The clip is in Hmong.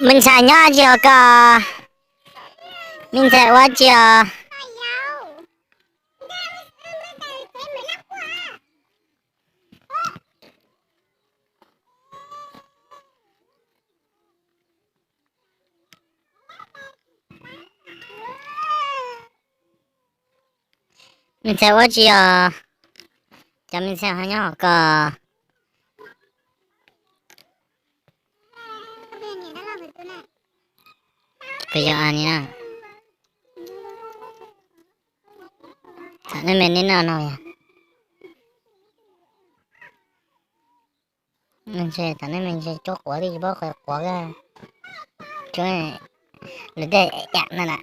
Me ntxhais nyob tsis os koj? Me ntxhais ua tsis os? Me ntxhais ua tsis os? Cov me ntxhais ho nyob hauv ko? Pes yog a ni na. Tham nej me nej noj no yog. Ntshe tham nej me ntshe cuab quav twb tsis paub qhov quav ka. Cuab lawv tej yam no na.